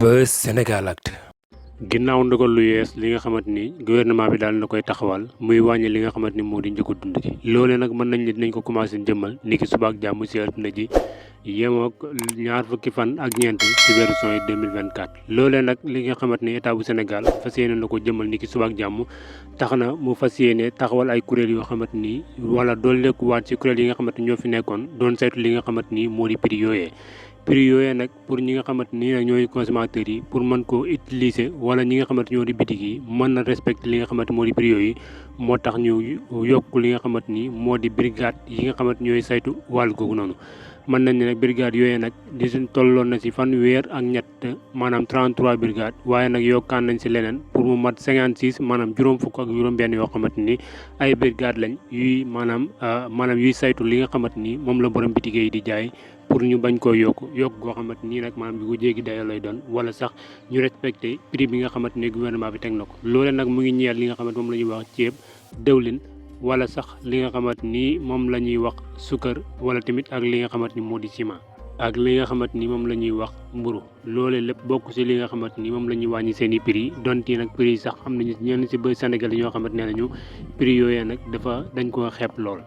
Buzz Sénégalactu. ginnaaw ndogal lu yees li nga xamante ni gouvernement bi daal na koy taxawal muy wàññi li nga xamante ni moo di njëgu dund gi loolee nag mën nañ ne dinañ ko commencé jëmmal ni ki suba ak jàmm si altine ji yemoo ak ñaar fukki fan ak ñeent ci weeru juin 2024 loolee nag li nga xamante ni état bu Sénégal fas yéene na ko jëmmal ni ki suba ak jàmm tax na mu fas yéene taxawal ay kuréel yoo xamante ni wala dooleeku waat ci kuréel yi nga xamante ni ñoo fi nekkoon doon saytu li nga xamante ni moo di prix yooyee. prix yooyee nag pour ñi nga xamante ni ñooy consommateurs yi pour mën koo utiliser wala ñi nga xamante ñoo di bitig yi mën na respecter li nga xamante moo di prix yooyu moo tax ñu yokk li nga xamante ni moo di brigade yi nga xamante ñooy saytu wàllu googu noonu. mën nañ ne nag brigade yooyee nag di suñ tolloon na si fanweer ak ñett maanaam 33 brigade waaye nag yokkaan nañ si leneen pour mu mat 56 maanaam juróom fukk ak juróom-benn yoo xamante ni ay brigade lañ yuy maanaam yuy saytu li nga xamante ni moom la borom bitig yi di jaay. pour ñu bañ koo yokk goo xamante nii nag maanaam bi ko jéggi dayo lay doon wala sax ñu respecté prix bi nga xamante ne gouvernement bi teg na ko loole nag mu ngi ñeel li nga xamante moom la ñuy wax ceeb dëwlin wala sax li nga xamante ni moom la ñuy wax sukkar wala tamit ak li nga xamante ni moo di ciment ak li nga xamante ni moom la ñuy wax mburu loole lépp bokk si li nga xamante ni moom la ñuy wàññi seen i prix donte nag prix yi sax am nañu ñenn si ba Sénégal yi ñoo xamante ne nañu prix yooyee nag dañ ko xeeb lool